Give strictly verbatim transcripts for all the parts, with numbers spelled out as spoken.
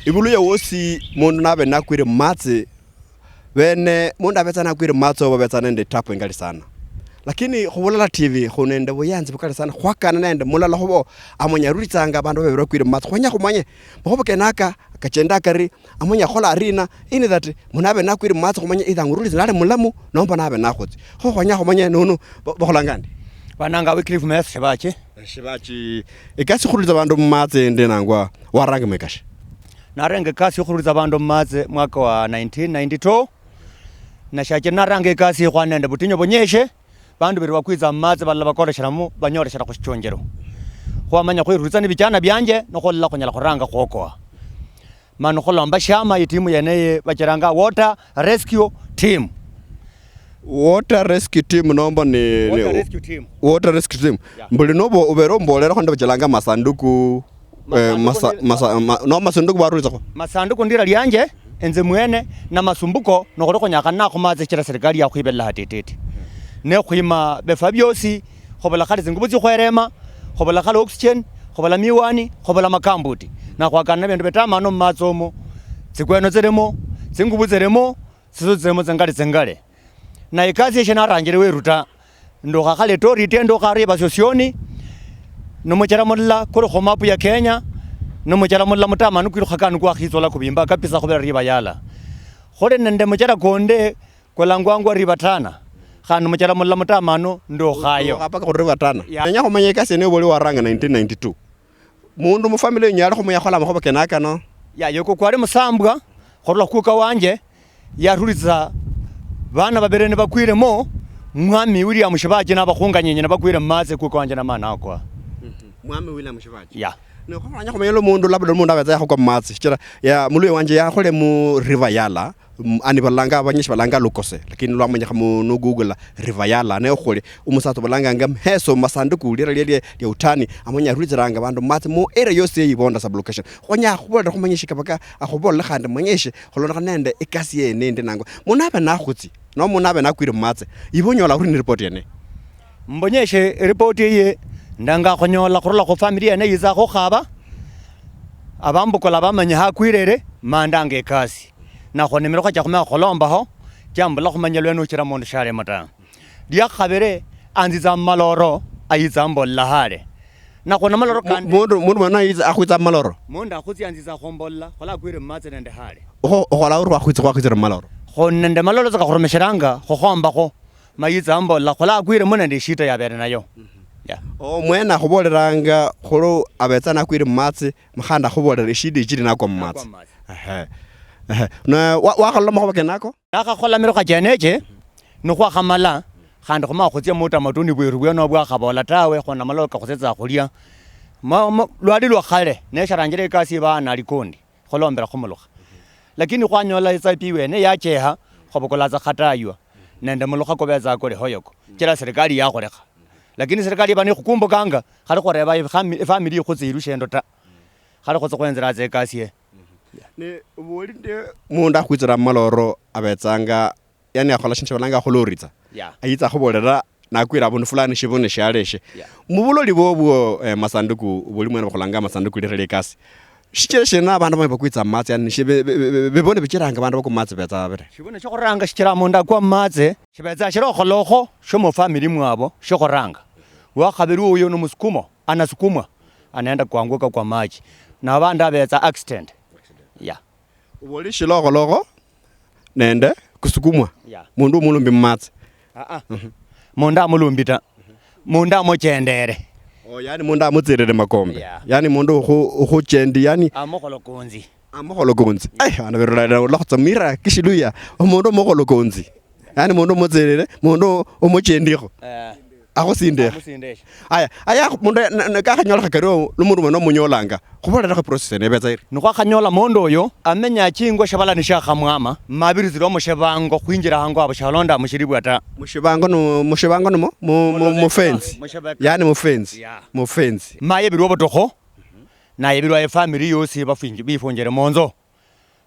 Ibuluya wosi mundu nabe nakwire mumatsi, bene mundu abetsa nakwire mumatsi obo betsa nende itabu ingali sana. Lakini khubulala T V khuli nende buyanzi bukali sana, khwakana nende mulala khubo amanya arulitsanga abandu babe bakwire mumatsi. Khwenya khumanye makhuba kenaka kachenda kari, amanya akhola arina, in that mundu abe nakwire mumatsi khumanye either angurulitse nali mulamu nomba nabe nakhutsi. Kho khwenya khumanye nunu ba-, bakholanga ndi? Bananga Wycliffe Mesa Shibachi. Shibachi, ekasi khurulitsa bandu mumatsi ndi nangwa waranga mwekashe? Naranga ekasi yokhurulitsa bandu mumatsi mwaka wa nineteen ninety-two. Nashachire naranga ekasi khwana nende butinyu bunyeshe. Bandu beri bakwitsa mumatsi, balala bakoresheramu, banyoleshera khushichonjero. Khwamanya khwirulitsa nebichana bianje, nikhwolola khunyala khuranga khwokoa. Mani khulomba shiama itimu yeneye bachiranga Water Rescue Team. Water Rescue Team nomba ni, Water ni Rescue Team. Water Rescue Team. Yeah. Mbuli nobo ubere ombolerekho ndio bachiranga masanduku, eh, Masanduku masa-, ndi- masa-, ma-, no masanduku barulitsakho? Masanduku ndira lianje, enze mwene, na masumbuko, nokhuli khunyakhana nakhumatsi shichira serikali yakhwibelela hatititi. Ne khwima bifwa biosi, khubula khali tsingubo tsiokhwerema, khubula khali oxygen, khubula miwani, khubula makambuti. Nakhwakana nebindu bitamanu mumatsi omo, tsikweno tsilimo, tsingubo tsilimo, tsisuti tsilimo tsingali tsingali. Na ikasi yeshe naranjire weru ta. Ndukha khale Torit, ndukha riba Sosioni, nomuchera mulala kuli khu mapu ya Kenya, nomuchera mulala mutamanu kwilukha kanu kwakhitsola kubimba kabisa khubera riba yala. Khuli nende muchera konde kulangwangwa riba Tana, khandi muchera mulala mutamanu ndukhayo. Ndukha paka khu riba Tana. Ya. Nenya khumanya ikasi yene yoba oli waranga nineteen ninety-two. Mundu mufamily yenyu yalikho muyakhola amakhuba kenaka no? Ya, yoko kwali musambwa, khurula khukuka wanje, yarulitsa bana babere nibakwiremo, Mwami William Shibachi nabakhunganyenye nibakwire mumatsi kuka wanje namana akwa. Mhm. Mwami William Shibachi. Ya. Ne khumanya khumanya mundu, labda mundu abetsa yakhukwa mumatsi, shichira ya muluya wanje yakhole mu river yala. Mm, ani balanga, abanyeshi balanga lukose, lakini lwamanyikha mu, nu Google River Yala, ne okhole umusatsa balanganga mheso masanduku, lira lia, lia, lia utani, amanya arulitsiranga bandu matsi mu area yosi ye Ibonda sub location. Khonya akhubolera khumanyishe kabaka, akhubolere khandi manyishe, khulondokhana nende ekasi yene ndi nangwa. Mundu abe nakhutsi, no mundu abe nakwire mumatsi, ibe onyola uri ni report yene? Mbonyeshe report eye, ndanga khunyola khurula khu family yene yitsa khukhaba, abambukula bamanya hakwirere, mandanga ekasi. Nakho nimero khachia khumenya khulombaho, chiambula khumanya lwene uchira mundu shalemo ta. Liakhabere, anzitsa mumaloro, ayitsa ambolla hale. Nakho namaloro kandi mundu, mundu mwene ayitsa, akhwitsa mumaloro? Mundu akhutsi anzitsa khumbolla, khola akwire mumatsi nende hale. Okho, okhola uri wakhwitsa, khwakhwitsire mumaloro? Kho nende maloro tsaka khurumishiranga, khukhombakho, mayitsa ambolla, khola akwiremo nende eshita yabere nayo. Mhm. Yeah. Omwene akhuboleranga khuli abetsa nakwire mumatsi, mukhandi akhubolera eshida ichili nakwa mumatsi. Nakwa mumatsi. Ehe. Ehe. Ne wa-, wakhalola makhuwa kenako? Nakhakhola mirukha cheneche, nikhwakhamala, khandi khumala khutsia mutamaduni bweru bwene obwo bwakhabola tawe, khona maloka khutsetsa khulia. Ma, ma, lwali lwa khale, nesharanjira ekasi iba nalikondi, khulombera khumulukha. Lakini khwanyola itsapi iwene yacheha, khubukula tsa khataywa, nende mulukha kubetsa kuli hoyoko. Chira serikali yakhulekha. Lakini serikali iba nikhukumbukanga, khali khureba ifami-, ifamily ikhutsi ilushe endo ta. Khali khutsi khwenzera tsa ekasi ye. Ne oboli nde mundu akhwitsira mumaloro abetsanga, yani akhola shindu shibalanga khuluritsa. Yeah. Ayitsa akhubolera nakwira abundu fulani shibone shialeshe. Yeah. Mubuloli bwobwo, eh, masanduku, buli mwene bakhulanga masanduku lirali ekasi. Shichira shina abandu bamwe bakwitsa mumatsi, yani shi-, be-, be-, be-, be-, bibone bichiranga abandu bakwa mumatsi betsa babire. Shibone shokhuranga shichira mundu akwa mumatsi, shibetsa shiri okholokho shomufamily mwabo shokhuranga. Wakhabiri uyo nomusukumo, anasukumwa, anaenda kuanguka kwa maji. Na abandi abetsa accident. Yeah. Oboli shilokholokho nende kusukumwa. Yeah. Mundu omulumbi mumatsi. Ah, ah. Mhm. Mundu amulumbi ta. Mundu amuchendere. Oh, yani mundu amutsirire makombe. Yeah. Yani mundu ukhu-, ukhuchendi, yani amukholokonzi. Amukholokonzi. Yeah. Ai, bana berula, ula khutsamira kishiluya. Omundu omukholokonzi. Yani mundu omutsirire, mundu omuchendikho. Eh. Akhusindekhe. Amusindekhe. Aya, aya, mundu na, na, kakhanyolekha kario, lu mundu mwene omunyolanga. Khubolerekho process ene ibetsa iri. Nikhwakhanyola mundu oyo, amenya chingwe shibala nishiakhamwama, mabiri tsiliho mushibango, khwinjira hango habo, shialonda mushiribwa ta. Mushibango nu-, mushibango numo? Mu, mu, mu fence. Mushibeka. Yani mu fence. Yeah. Mu fence. Maye bilwa butokho, naye bilwa efamily yosi bafunji-, bifunjire munzo.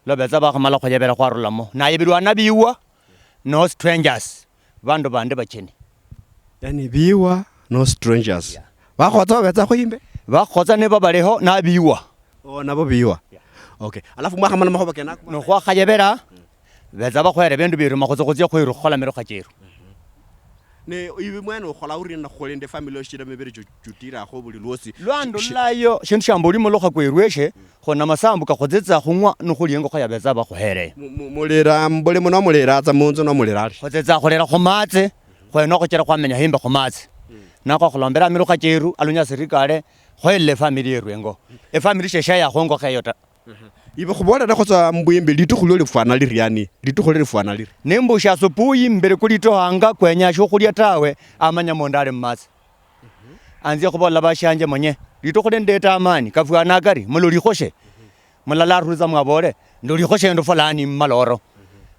Lwa betsa bakhamala khuyebera khwarulamo. Naye bilwa nabiwa, no strangers, bandu bandi bacheni. Yani biwa, no strangers. Yeah. Bakhotsa babetsa khuyimbe? Bakhotsa nibo baliho, nabiwa. Oh, nabo biwa. Yeah. Okay. Alafu mwakhamala makhuba kenako. Nokhwakhayebera, betsa bakhuhere bindu biruma khutsi khutsia khwiru khukhola mirukha chieru. Ne iwe mwene ukhola uri na khukhola nende family oshira mibere chu-, chutira kho buli lwosi. Lwandulayo, shindu shamba uli mulukha kwerweshe, khona masambu kakhutsitsa khung'wa nukhuli engokho yabetsa bakhuhere. Mu-, mu-, mulira mbuli muno mulira tsa munzu no mulira ali. Khutsitsa khulira khumatsi, khwene okhuchira khwamenya himbe khumatsi. Nako khulombera mirukha chieru, alunya sirikale, khwele family yeru engo. Efamily shesha yakhongokha eyo ta. Ibe khubolerekho tsa mbwimbi litukhu lio lifwana liri yani, litukhu lio lifwana liri. Nimbusha asubuhi mbere kulitohanga kwenya shokhulia tawe, amanya mundu ali mumatsi. Anzia khubolela bashanje munye, litukhu lindeta amani, kafwana kari, mulolikhoshe. Mulala arulitsa mwabole, ndolikhoshe ndo fulani mumaloro.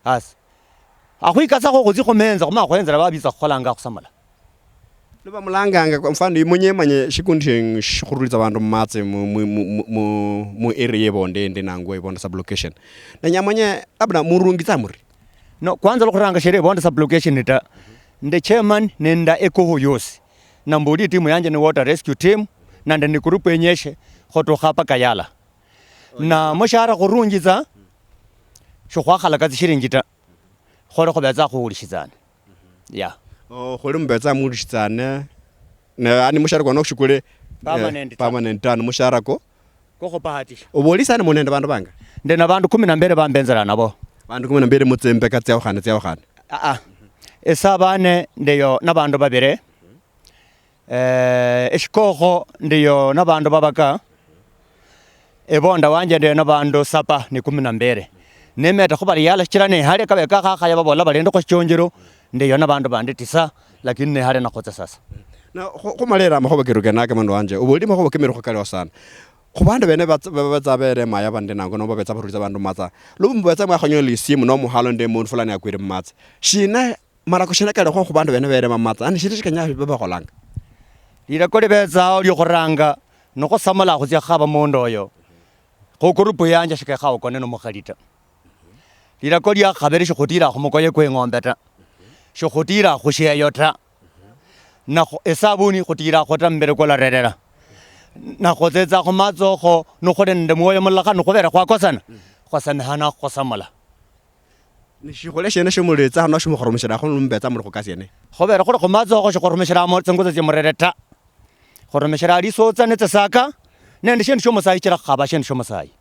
As. Akhwikasakho khutsi khumenza, khumala khwenzela babitsa khukholanga khusamula. Niba mulanganga, kwa mfano, imunye manye shikundi shie-, shikhurulitsa bandu mumatsi mu, mu, mu, mu, mu, mu area yebonde ndi nangwa ibonde sub location. Nenya manye, labda murungitsa muri. No, kwanza lokhuranga shere ibonde sub location ta. Nde chairman nenda ekoho yosi. Na mbuli timu yanje ni water rescue team, nande ni group enyeshe, khotukha paka yala. Na mushahara khurungitsa, shikhwakhalaka tsishilingi ta. Khole khubetsa khuhulishitsane. Yeah. Oh, khuli mubetsa muhulishitsane. Ne, yani mushahara kwa nokushukule, eh, permanent ta. Permanent ta, ni mushahara ko. Kokhubahatisha. Oboli sana munende bandu banga? Ndi na bandu kumi na mbili bambenzela nabo. Bandu kumi na mbili mutsimbeka tsiaukhane, tsiaukhane. Ah, ah. Esabane ndeyo na bandu babili. Eh, eshikokho ndiyo nabandu babaka, ebonda wanje ndiyo nabandu saba ni kumi na mbili. Nimeta khubaliala shichila nehale kabe kakhakhaya babola bali ndikho shichonjelo, ndiyo nabandu bandi tisa, lakini nehale nakhotsa sasa. Na khu-, khumalira amakhuba keru kenake mundu wanje, obulire makhuba kemirukho kaliho sana. Khubandu bene batsa, ba-, batsa bere maya bandi nango nomba betsa barulitsa bandu mumatsa. Lubetsa mwakhonyola isimu nomuhalo nde mundu fulani akwire mumatsa. Shina Malako shina kaliho khu bandu bene berema matsa? Yaani, shindu shikenya babe bakholanga. Lilako libetsao liokhuranga, nokhusamula khutsia khukhaba mundu oyo. Khu group yanje shikekha okone nomukhali ta. Lilako lia khabili shikhutila khumukoye kwe ng'ombe ta. Shikhutila khusheyo ta. Nakho esabuni khutila khwo ta, mbele kwolarelela. Nakho tsetsa khumatsi okho, nokhuli nende mwoyo mulala khandi khubele khwakosana, khwasamihana khusamula. Ni shikhole shiene shio muletsa hano shio mukhurumishilakho nimubetsa muli khukasi yene? Khubera khuli khumatsi okho shikhurumishilamo tsinguza tsia murere ta. Khurumishila lisotsa ne tsisaka, nende shindu shio musayi shichila khukhaba shindu shio musayi.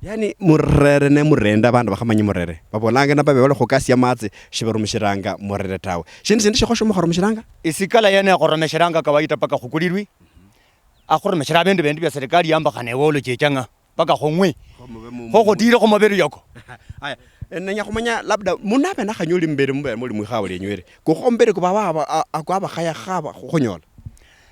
Yaani murere ne murende abandu bakhamanye murere. Babolanga naba bali khukasi ya matsi shibarumishilanga murere tawe. Shindu shindi shikho shio mukhurumishilanga? Isikala yene khurumishilanga kawaida paka khukulilwi. Akhurumishila ebindu bindi bia serikali yambakhana ewe olochichanga. Paka khung'wi. Kho mube mu-, kho khutire khumubiri yoko. Aya, eh, nenya khumanya labda mundu abe nakhanyoli mbere mube muli mwikhabo lienyu eri. Kukho mbere kuba aba, a-, a-, kwa abakhaya khaba khukhunyola.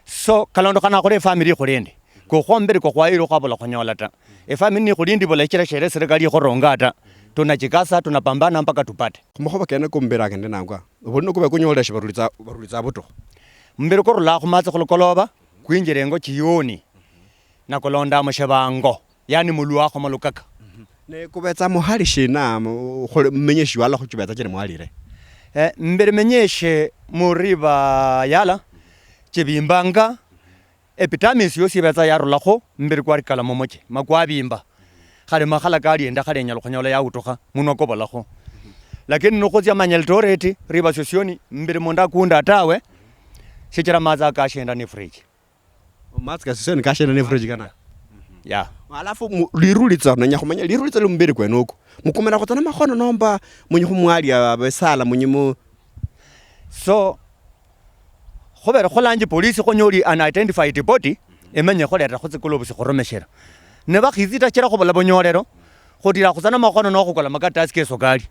So, kalondokhana khuli efamily ikhulindi. Kukho mbere kwa khwayire khwabula khunyola ta. Efamily nikhulindi bula ichira shere serikali ikhuronga ta. Tunachikasa, tunapambana mpaka tupate. Khumakhuba kene kumbere akende nangwa. Obuli nokuba kunyoleshe barulitsa, barulitsa butukhu. Mbere kurula khumatsi khulukoloba, kwinjira engo chioni. Nakulonda mushibango, yani mulwakho mulukaka. Ne kubetsa muhali shina, mu-, khuli-, mumenye shiwala khuchibetsa chiri muhalire? Eh, mbere menyeshe muriba yala, chibimbanga, epitamisi yosi ibetsa yarulakho, mbere kwarikala mumuche, makwabimba. Khali makhala kali enda khali enyala khunyola yautukha, munwa kobolakho. Lakini nokhutsia manya Eldoret, riba sosioni, mbere mundu akunda tawe, shichira matsi akashenda ni fridge. Matsi kasisio nikashena ne fridge kana. Yeah. Alafu mu-, lirulitsa, nenya khumanya lirulitsa lyo mubiri kwene uko. Mukumira khutsa na makhono nomba munyi khumwali abesala munyi mu- So, khubera khulanji polisi khonyoli unidentified body, emenye khuleta khutsi gloves khurumishira. Ne bakhitsita chira khubula bunyolero, khutira khutsa na makhono nokhukula makaratasi kesukali.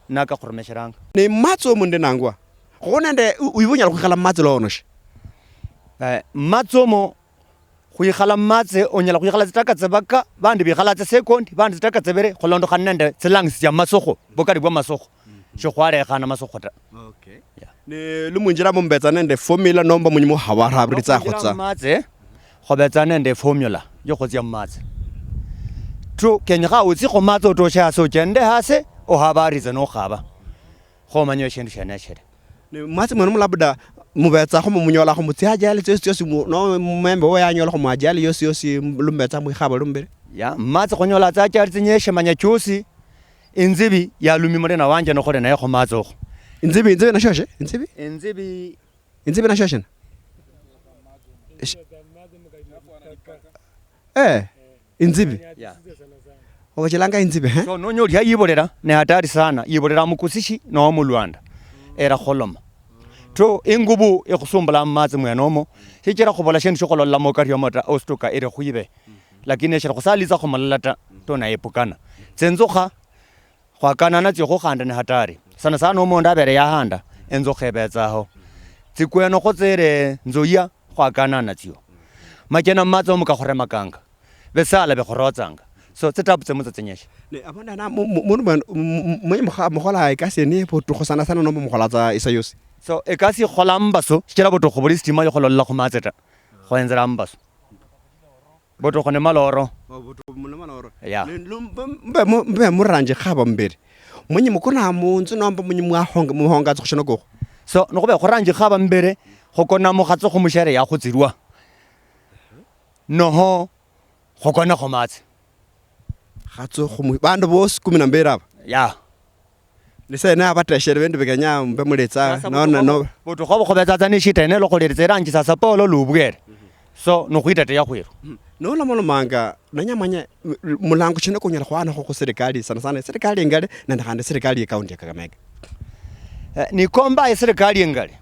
Nakakhurumishiranga. Ne matsi omunde nangwa. Kho nende u-, wibe onyala khwikhala mumatsi loono shi? Eh, mumatsi omo, khwikhala mumatsi, onyala khwikhala tsitaka tsibaka, bandi bikhala tsisekondi, bandi tsitaka tsibiri, khulondokhana nende tsilangisi tsia masukhu, bukali bwa masukhu. Shikhwalekhana masukhu ta. Okay. Yeah. Ne lumwinjilamo mubetsa nende formula nomba munyi mukhabarabulitsa khutsa? Mumatsi, khubetsa nende formula yokhutsia mumatsi. Tu, kenyekha utsi khumatsi otoshe hasi, ochende hasi, okhabaritse nokhaba. Khomanya eshindu shiene eshili. Ne mwatsi mwenomo labda mubetsakho mumunyolakho mutsi ajali tsiosi tsiosi mu-, no mumembe wo yanyolakho mu ajali yosi yosi lumubetsa mwikhaba lumbili? Ya, matsi khunyola tsa chali tsinyeshe manya chusi, inzibi yalumi mulina wanje nokhole naye khumatsi okhu. Inzibi, inzibi nashoshe? Inzibi? Inzibi. Inzibi nashoshe na? Ish-, eh, inzibi. Yeah. Obachelanga inzibi, eh? So, nonyolia yiborera, ne hatari sana. Yiborera mukusishi, no mulwanda. Era kholoma. To, ingubu ikhusumbula mumatsi mwenomo. Shichira khubola shindu shikhulolamo kariomo ta, ostuka iri khwibe. Lakini eshiri khusalitsa khumulala ta, to naepukana. Tsinzukha, khwakana natsio kho khandi ni hatari. Sana sana omundu abere yahanda, enzukha ebetsaho. Tsikweno khutsire nzuya, khwakana natsio. Machena mumatsi omu kakhuremakanga. Besala bikhurotsanga. So, tsitabu tsimutso tsinyeshe. Ne, abana na, mu-, mu-, mundu mwene, mu-, mu-, mwenye mukha-, mukhola ekasi yene butukhu sana sana nomba mukhola tsa isa yosi? So, ekasi ikhola mumbasu, shichira butukhu buli sitima yokhulolola khumatsi ta. Khwenzera mumbasu. Butukhu ni maloro. Oh, butukhu ni maloro. Yeah. Ne, lu-, mbe, mbe mu-, mbe muranjikha haba mbere. Munyi mukona munzu nomba munyi mwahonga, muhonga tsa khushino kukhu? So, nikhube khuranjikha haba mbere, khukona mukhatso khumushere yakhutsilwa. Noho, khukona khumatsi. Khatso khumu-, bandu bosi kumi na mbere aba? Yeah. Nise ne abateshere bindu bikenya mbe muletsa, sasa nona butukha no. Butukha bukhubetsatsa ni shita ene lokhuliritsa eranji sasa polo lubwere. So, nukhwiteteya khwiru. Mhm. Nolomalomanga, nenya manye, m-, m-, mulango shina kunyala khwanakho khu serikali, sana sana serikali ingali, nende khandi serikali ye county ya Kakamega? Eh, nikomba eserikali ingali,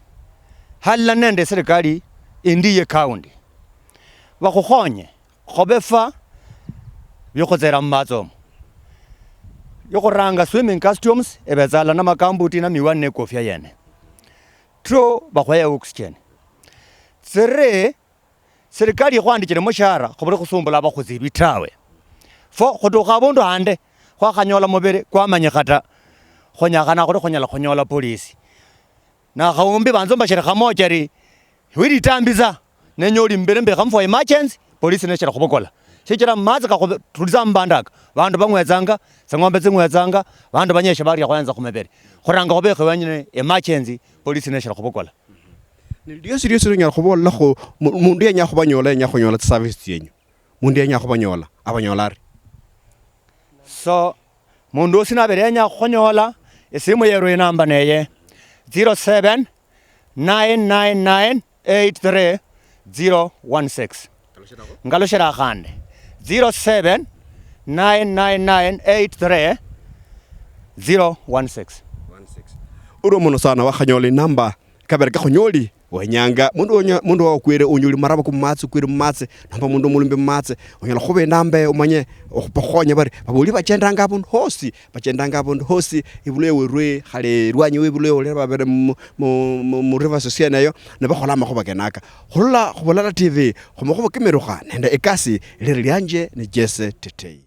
halala nende eserikali indi ye county. Bakhukhonye. Khobefa bikhutsera mumatsi omo. Yokhuranga, swimming costumes, ebetsala na makambuti na miwani ne kofia yene. Two, bakhweye oxygen. Three, serikali ikhwandichire mushara, khubuli khusumbula abakhutsilwi tawe. Four, khutukha abundu hande, khwakhanyola mubiri kwamanyikha ta. Khunyakhana khuli khunyala khunyola polisi. Na khaumbi banzo mbashire khamochari, Wiritambisa, nenya oli mbere mbekha for emergency, polisi neshira khubukola. Shichira matsi kakhutulisa mubandaka, bandu bang'wetsanga, tsing'ombe tsing'wetsanga, bandu banyeshe baria khwayanza khumibere. Khuranga khubekhe wenyene emergency, polisi neshira khubukola. Ni liosi liosi lionyala khubolakho mu-, mundu yenya khubanyola, yenya khunyola tsiservice tsienyu. Mundu yenya khubanyola, abanyola ari? So, mundu wosi nabere yenya khukhonyola, esimu yerwe inamba neye zero seven nine nine nine eight three zero one six. Ngalushira khandi, zero seven nine nine nine eight three zero one six. Uri omuno sana wakhanyola inamba. Kabere kakhonyoli, wenyanga, mundu wonya-, mundu wakwire unyoli maraba kumatsi, kwire mumatsi, nomba mundu omulumbi mumatsi, onyala khuba enamba eyo, omanye okhupa khukhonya bari, baboli bachendanga abundu hosi, bachendanga abundu hosi, ibulwe werwe, khale erwanyi we ibulwe olera babere mu, mu, mu, mu rivers osiene eyo, nibakhola amakhuba kenaka. Khurula khu Bulala T V, khu makhuba kemirukha nende ekasi, lira lianje ni Jesse Tetei.